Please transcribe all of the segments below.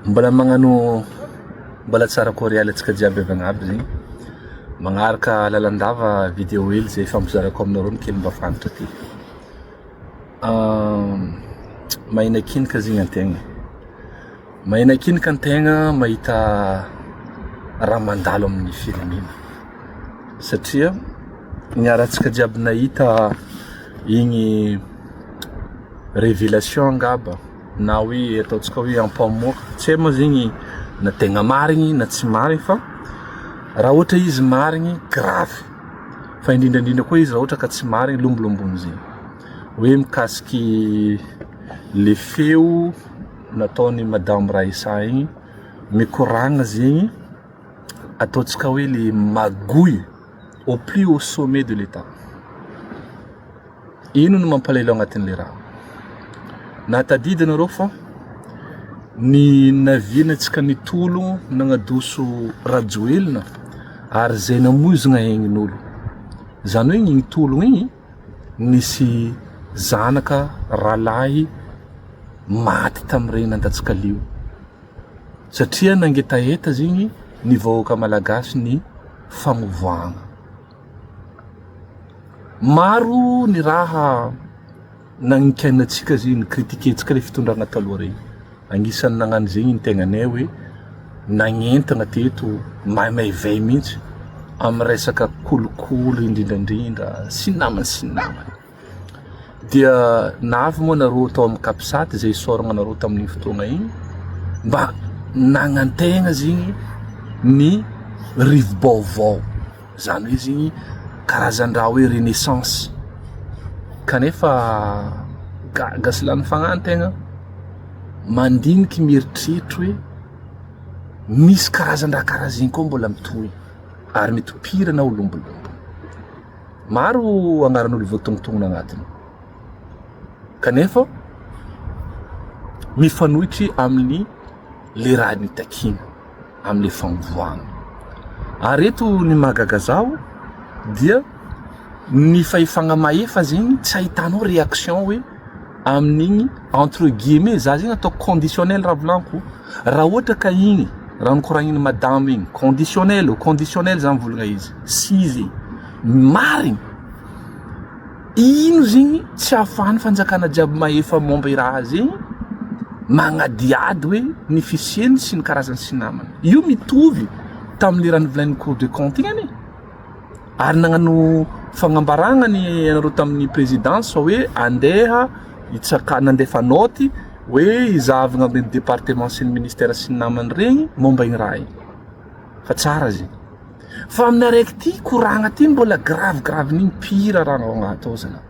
Mbola magnano mbola tsara korialy antsika jiaby avy agnaby zegny. Magnaraka lalandava video hely zay ifampizarako aminareo ny kely mba fantatra ty. Mahinakinika zegny antegna. Mahinakinika antegna mahita raha mandalo amin'ny firenena satria niarahantsika jiaby nahita igny revelation angamba na hoe ataontsika hoe ampamoaka, tsy hay moa zegny na tegna marigny na tsy marigny fa raha ohatra izy marigny grave fa indrindra indrindra koa izy raha ohatra ka tsy marigny lombolombony zegny hoe mikasiky le feo nataon'i madame Raissa igny mikoragna zegny ataontsika hoe le magouille au plus haut sommet de l'Etat. Ino no mampalahelo agnatin'le raha? Nahatadidy anareo fa ny navianantsika nitologno nagnadoso Rajoelina ary zay namoizigna aignin'olo. Zany hoe igny tologno igny nisy zanaka rahalahy maty tamin'iregny nandatsaka lio satria nangetaheta zegny ny vahoaka malagasy ny famovoahagna. Maro ny raha nagnikainantsika zegny, ni-critiquer-ntsika le fitondragna taloha regny. Agnisan'ny nagnano zegny ny tegnanay hoe nagnentana teto maimaivay mihitsy amin'ny resaka kolikoly indrindrandrindra sy ny namany sy ny namany. Dia navy moa nareo tao amin'ny capsat izay isaoragna anareo tamin'igny fotoagna igny mba nagnantegna zegny ny rivo-baovao, zany hoe zegny karazan-draha hoe renaissance kanefa gaga sy lany fagnahy an-tegna mandiniky mieritreritry hoe misy karazan-draha karaha zegny koa mbola mitohy ary mety ho pire na ho lombolombo. Maro agnaran'olo voatognontognona agnatiny kanefa mifanohitry amin'ny le raha nitakiana, amle famovoahana. Ary eto ny mahagaga zaho dia ny fahefagna mahefa zegny tsy ahitanao réaction hoe amin'igny entre guillemets za zegny ataoko conditionnel raha volagniko, raha ohatra ka igny raha nokoragnin'i madama igny conditionnel au conditionnel za mivolagna izy si zegny marigny ino zegny tsy ahafahan'ny fanjakana jiaby mahefa momba i raha zegny magnadihady hoe ny fisiany sy ny karazany sy namany io mitovy tamin'ny raha novolagnin'ny cour de compte igny anie. Ary nagnano fagnambaragna ny anareo tamin'ny présidence hoe andeha hitsaka nandefa naoty hoe hizahavagna amin'ny département sy ny ministère sy ny namany regny momba igny raha igny. Fa tsara zegny. Fa amin'ny araiky ty koragna ty mbola grave grave n'igny pire raha atao zalahy.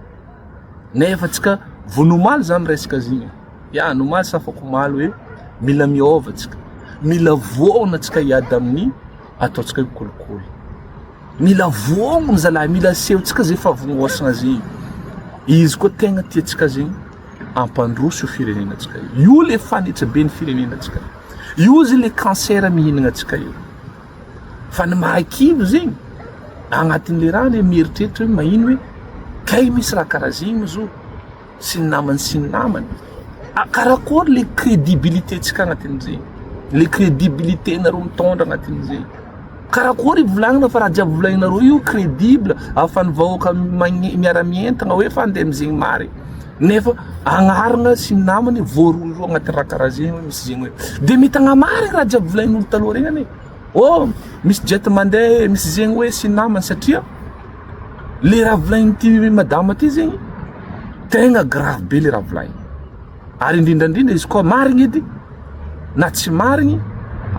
Nefa tsika vao nomaly za miresaka azy igny. Ya nomaly sa afak'omaly hoe mila miôva tsika. Mila voaona tsika hiady amin'ny ataontsika hoe kolikoly. Mila voaongony zalahy, mila asehontsika zay fahavongoasana zegny. Izy koa tegna tiantsika zegny ampandroso io firenenantsika io. Io le fanetsa be ny firenenantsika io. Io zy le cancer mihinagna antsika io. Fa ny mahakivy zegny agnatin'le raha le mieritreritra hoe mahino hoe kay misy raha karaha zegny zo. sy ny namany sy ny namany. Ah, karakory le crédibilité tsika agnatin'izay? Le crédibilité nareo mitondra agnatin'izay? Karakory volagnina fa raha jiaby volagninareo io crédible ahafahan'ny vahoaka miara-mientagna hoe fa andeha am'zegny marigny. Nefa agnarana sy ny namany voarohirohy agnatin'ny raha karaha zegny hoe misy zegny hoe. De mety agnamarigny raha jiaby volagnin'olo taloha regny anie. Oh, misy jet mandeha, misy zegny hoe sy ny namany satria Le raha volagn'ity madama ty zegny tegna grave be le raha volagniny ary indrindra indrindra izy koa marigny edy na tsy marigny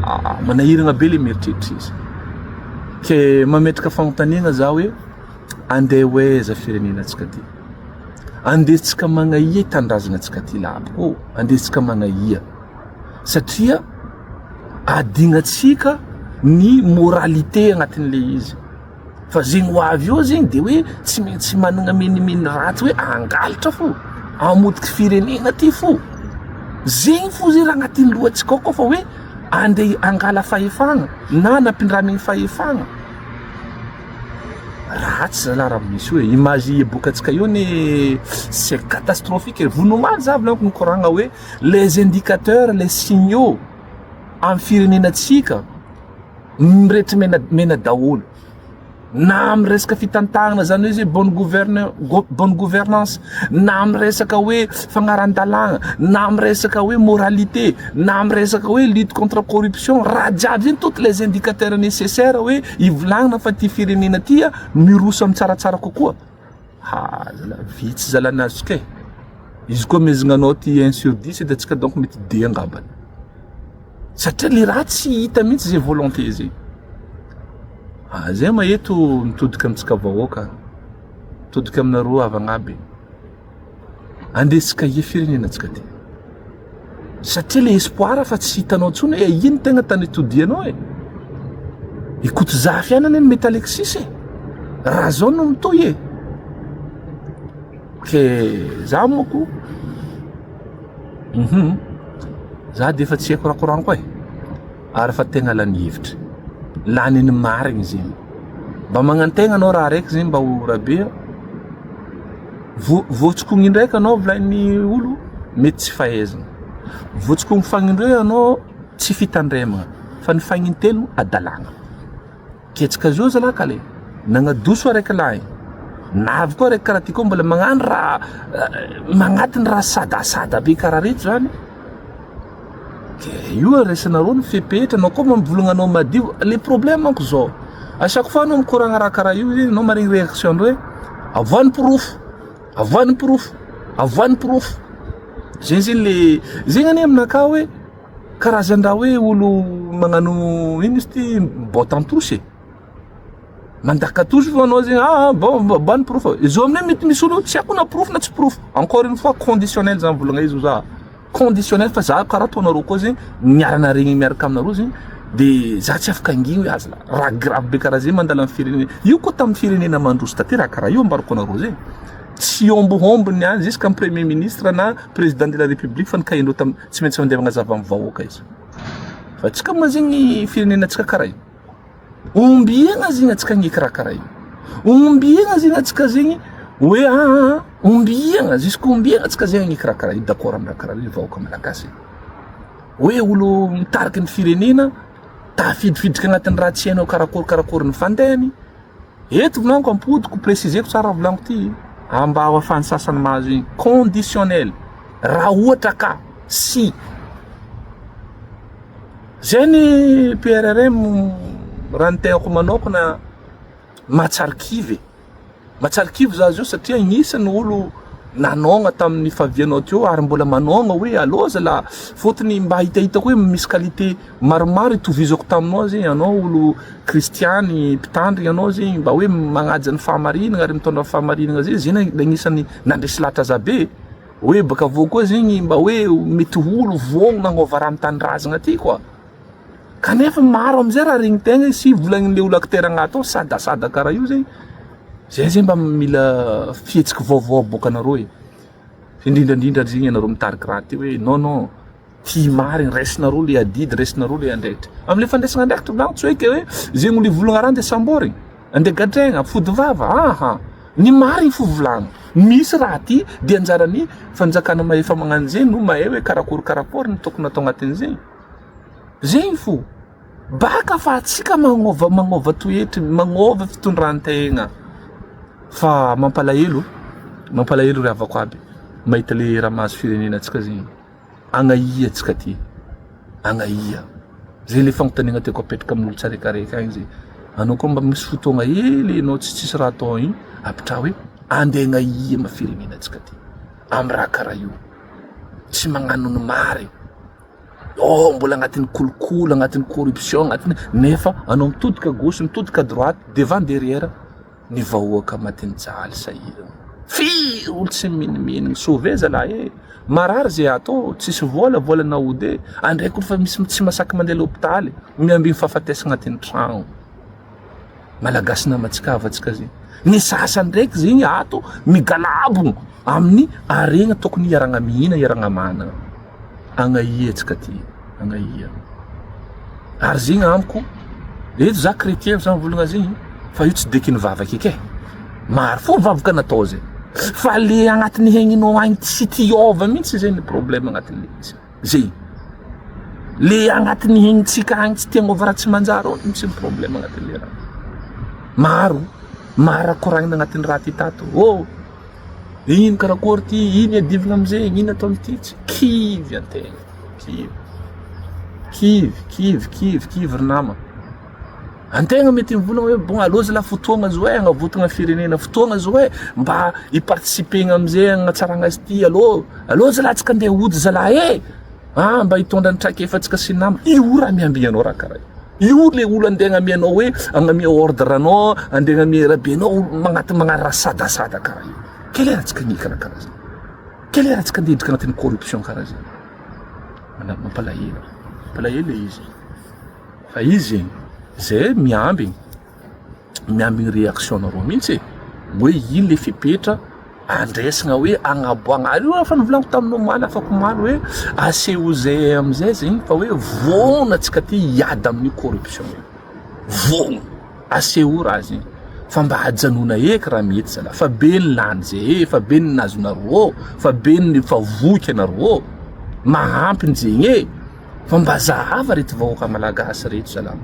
ah, manahiragna be le mieritreritra izy ke mametraka fagnontaniagna za hoe andeha ho aiza firenenantsika ty andehantsika magnahia tanindrazana antsika ty lahy ô andehantsika magnahia satria adignantsika ny moralité agnatin'le izy Fa zegny ho avy eo zegny de hoe tsy maintsy managna menimeny ratsy hoe hangalatra fo, hamotiky firenena ty fo. Zegny fo zay raha agnatin'ny lohantsika ao koa fa hoe andeha hangala fahefagna na nampindramigny fahefagna. Ratsy zalahy raha misy io e, image ebokantsika io anie c'est catastrophique e, vao omaly za volaniko nikoragna hoe les indicateurs, les signaux amin'ny firenenantsika mirehetry mena mena daholo. Na amin'ny resaka fitantanana zany hoe zay bonne gouverne bonne gouvernance, na amin'ny resaka hoe fagnaran-dalàgna, na amin'ny resaka hoe moralité, na amin'ny resaka hoe lutte contre corruption, raha jiaby zegny toutes les indicateurs nécessaires hoe ivolagnana fa ty firenena ty a miroso amin'ny tsaratsara kokoa. Ha zalahy vitsy zalahy nazoko e. Izy koa amezagna anao ty 1 sur 10 edy antsika donc mety 2 angambany. Satria le raha tsy hita mihitsy zay volonté zay. Ah, zay ma eto mitodika amintsika vahoaka, mitodika aminareo havagna aby. Andesika ia firenena antsika ty. Satria le espoir fa tsy hitanao intsony hoe ino tegna tany itodianao e. Ikotozafy ihany anie ny mety Alexis e. Raha zao no mitohy e. Ke za moko mhm za de efa tsy haiko raha koraniko e. Ary fa tegna lany hevitra. Lany ny marigny zegny. Mba magnantegna anao raha raiky zegny mba ho rabe. Vo voatsikogny indraiky anao volanin'ny olo mety tsy fahaizana. Voatsikogny fagnindroy anao tsy fitandremagna fa ny fagnintelo adalagna. Ketsika zao zalahy kale nagnadoso araiky lahy navy koa araiky karaha ty koa mbola magnano raha magnatiny raha sadasada be karaha reto zany. Ke io raisinareo ny fepetra anao koa mivolagna anao madio le problème manko zao à chaque fois anao mikoragna raha karaha io zegny anao maregny réaction ndreo hoe avoahy ny porofo avoahy ny porofo avoahy ny porofo zegny zegny le zegny anie aminakahy hoe karazan-draha hoe olo magnano ino izy ty botte en touche e mandaka touche fô anao zegny ah bon avoahy ny porofo zao aminay mety misy olo tsy haiko na porofo na tsy porofo encore une fois conditionnel zany volagna izy za conditionnel fa za karaha ataonareo koa zegny miara-naregny miaraka aminareo zegny de za tsy afaka anginy hoe aza raha grave be karaha zegny mandalo amin'ny firenena io koa tamin'ny firenena mandroso taty raha karaha io ambarako anareo zegny tsy ombohombo ny any jusqu'à premier ministre na président de la république fa nikahendreo tam tsy maintsy mandeha magnazava amin'ny vahoaka izy fa antsika moa zegny firenena antsika karaha io ombiagna zegny antsika agneky raha karaha io ombiagna zegny antsika zegny hoe aa ombiagna jusqu'à ombiagna antsika zegny agneky raha karaha io d'accord amin'ny raha karaha io vahoaka malagasy hoe olo mitariky ny firenena tafidifidriky agnatin'ny raha tsy hainao karakory karakory ny fandehany eto volaniko ampodiko préciseko tsara volaniko ty mba ho ahafahan'ny sasany mahazo igny conditionnel raha ohatra ka si zay ny PRRM raha ny tenako manokana mahatsary kivy mahatsary kivy za zio satria agnisan'ny olo nanôgna tamin'ny fahavianao teo ary mbola manôgna hoe alô zala fôtony mba hitahitako hoe misy qualité maromaro itovizako taminao zegny anao olo kristiany mpitandrina anao zegny mba hoe magnaja ny fahamarinana ary mitondra fahamarinana zay zegny agnisan'ny nandresy lahatra za be hoe baka avao koa zegny mba hoe mety olo vognona agnova raha amy tanindrazagna aty koa kanefa maro amizay raha regny tegna sy volagnin'le olo acteur agnaty ao sadasada karaha io zegny zay zegny mba mila fihetsiky vaovao aboaka anareo e indrindrandrindra zegny anareo mitariky raha ty hoe non non ty marigny raisinareo le adidy raisinareo le andraikitra amle fandraisana andraikitra volagno tsy hoe ke hoe zegny olo ivolagna raha andeha samborigny andeha gadraigna fody vava aha ny marigny fo volagno misy raha ty de anjaran'ny fanjakana mahefa magnano zegny no mahay hoe karakory karakory ny tokony atao agnatin'izegny zegny fo baka fa atsika magnova magnova toetry magnova fitondran-tegna fa mampalahelo mampalahelo ry havako aby mahita le raha mahazo firenena antsika zegny agnaia antsika ty agnaia zay le fagnontaniana tiako apetraka amin'olo tsaraikaraiky agny zay anao koa mba misy fotoagna hely anao tsy tsisy raha atao igny apetraha hoe andeha agnaia ma firenena antsika ty amy raha karaha io tsy magnano ny marigny oh mbola agnatin'ny kolikoly agnatin'ny corruption agnatin'ny nefa anao mitodika gauche mitodika droite devant derrière ny vahoaka matin'ny jaly sahirana firy olo tsy minimininy sauvé zalahy e marary zay atao tsisy vola vola naody e andraiky olo fa misy tsy masaky mandeha l'hôpitaly miambiny fahafatesana agnatin'ny tragno malagasy namantsika havantsika zegny ny sasany ndraiky zegny ato migalabo amin'ny aregna tokony hiaragna mihina hiaragna manana agnaia antsika ty agnaia ary zegny amiko eto za chrétien za mivolagna zegny. Fa io tsy deky nivavaka eky e. Maro fô vavaka natao zay. Fa le agnatin'ny heigninao agny tsy tiôva mihitsy zay ny problème agnatin'le izy. Zay. Le agnatin'ny heignintsika agny tsy tiagnôva raha tsy manjary ao mihitsy ny problème agnatin'le raha. Maro, maro raha koragnina agnatin'ny raha ty tato. Oh! Ino karakory ty, ino iadivagna amizay, ino atao amity, tsy kivy antegna, kivy. Kivy, kivy, kivy, kivy ry nama. Antegna mety mivolagna hoe bon aleo zalahy fotoagna zao e agnavotagna firenena, fotoagna zao e mba hi-participer-gna amizay agnatsaragna azy ty, alô alô zalahy tsika andeha hody zalahy e, ah mba hitondra ny traikefantsika sy ny nama, io raha miambigny anao raha karaha io, io le olo andeha agnamia anao hoe agnamia ordre anao, andeha agnamia raha anao magnaty magnano raha sadasada karaha io, ke lera tsika nikana karaha zay, ke lera tsika andeha hidriky agnatin'ny corruption karaha zay, mampalahelo, mampalahelo le izy. Fa izy e, zay miambigny, miambigny réaction nareo mintsy e, hoe ino le fepetra andraisagna hoe agnaboahagna ary io efa novolaniko taminao omaly afak'omaly hoe aseho zay amizay zegny fa hoe vôgna antsika ty hiady amin'io corruption io, vôgna, aseho raha zegny fa mba ajanona eky raha mety zalahy fa be ny lany zay e, fa be ny nazonareo ô, fa be ny efa voky anareo ô, mahampy ny zegny e. Fa mba zahava reto vahoaka malagasy reto zalahy.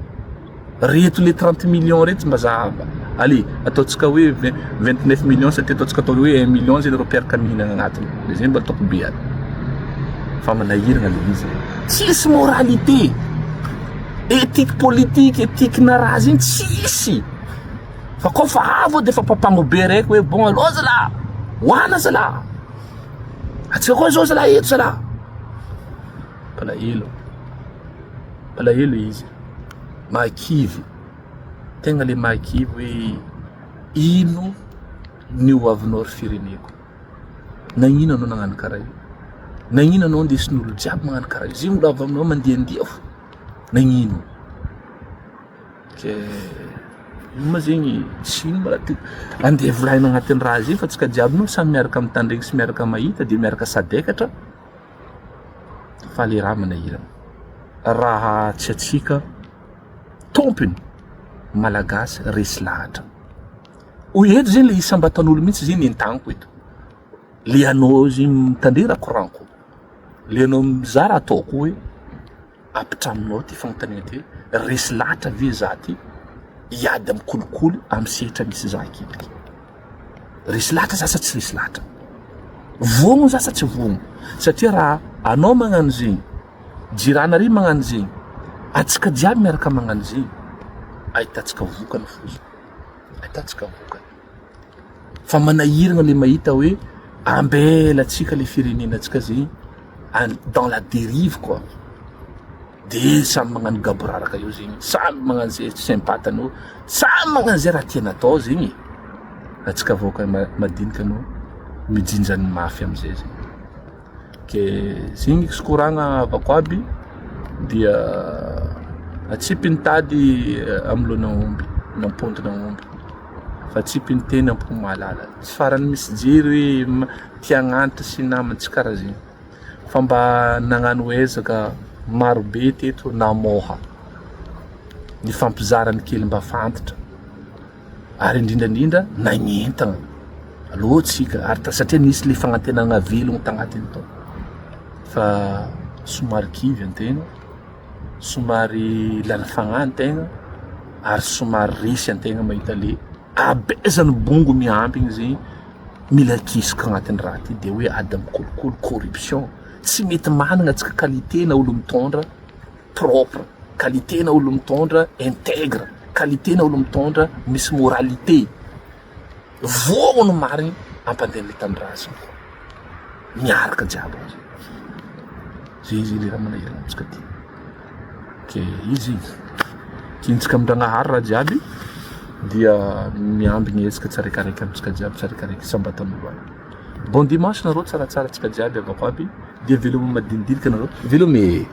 Reto le 30 millions reto mba zahava. Allez, ataontsika hoe 29 millions satria ataontsika atao hoe 1 million zay nareo mpiaraka mihinana agnatiny. Le zay mba ataoko be aby. Fa manahirana le izy. Tsisy moralité. Éthique politique, éthique na raha zegny tsisy. Fa koa fa avy eo de efa papango be raiky hoe bon allo zalahy. Hoana zalahy. Atsika koa zao zalahy eto zalahy. Mpalahelo, mpalahelo izy, mahakivy, tegna le mahakivy hoe ino ny ho avinao ry fireneko, nagnino anao nagnano karaha io, nagnino anao indesin'olo jiaby magnano karaha io, zegny olo avy aminao mandiandia fo, nagnino? Ke ino ma zegny tsy ino ma raha tiako andeha volagnina agnatin'ny raha zegny fa antsika jiaby moa samy miaraka mitandregny sy miaraka mahita de miaraka sadekatra. Fa le raha manahirana raha tsy atsika tompony malagasy resy lahatra. Hoy eto zegny le isam-batan'olo mihitsy zegny entaniko eto. Le anao zegny mitandre raha koraniko, le anao mizaha raha ataoko hoe Ampitraminao ty fanontaniana ty hoe resy lahatra ve za ty hiady amin'ny kolikoly amin'ny sehatra misy za akendriky? Resy lahatra za sa tsy resy lahatra? Vonona za sa tsy vonona? Satria raha anao magnano zegny, jirana ary magnano zegny, antsika jiaby miaraka magnano zegny, ahitantsika vokany fo izy, ahitantsika vokany. Fa manahirana le mahita hoe ambela antsika le firenena antsika zegny dans la dérive quoi. De samy magnano gaboraraka eo zegny, samy magnano ze saim-patany eo, samy magnano ze raha tiany atao zegny e. Antsika vahoaka madinika no mijinja ny mafy amizay zegny. Ke zegny izy koragna avako aby dia atsipy ny tady amin'ny lohan'aomby na am-pondin'aomby fa atsipy ny teny am-po mahalala. Tsy farany misy jery hoe tia hagnanatra sy namany tsy karaha zegny fa mba nagnano ezaka maro be teto namôha nifampizara ny kely mba fantatra. ary indrindra indrindra nagnentagna alô tsika ary satria nisy le fagnantenagna velogno tagnatiny tao fa somary kivy antegna, somary lany fagnahy antegna ary somary resy antegna mahita le habezan'ny bongo miampigny zegny mila akisaka agnatin'ny raha ty de hoe ady amin'ny kolikoly, corruption, tsy mety managna antsika qualité na olo mitondra. propre, qualité na olo mitondra intègre, qualité na olo mitondra misy moralité, voa no marigny ampandeha ny tanindrazana, miaraka jiaby amizay, zay zay le raha manahirana antsika ty, ke izy tiantsika amin-dragnahary raha jiaby dia miambigny hetsika tsaraikaraiky amintsika jiaby tsaraikaraiky isam-batan'olo aby. Bon dimanche nareo tsaratsara antsika jiaby avako aby dia veloma madinidinika nareo, veloma e.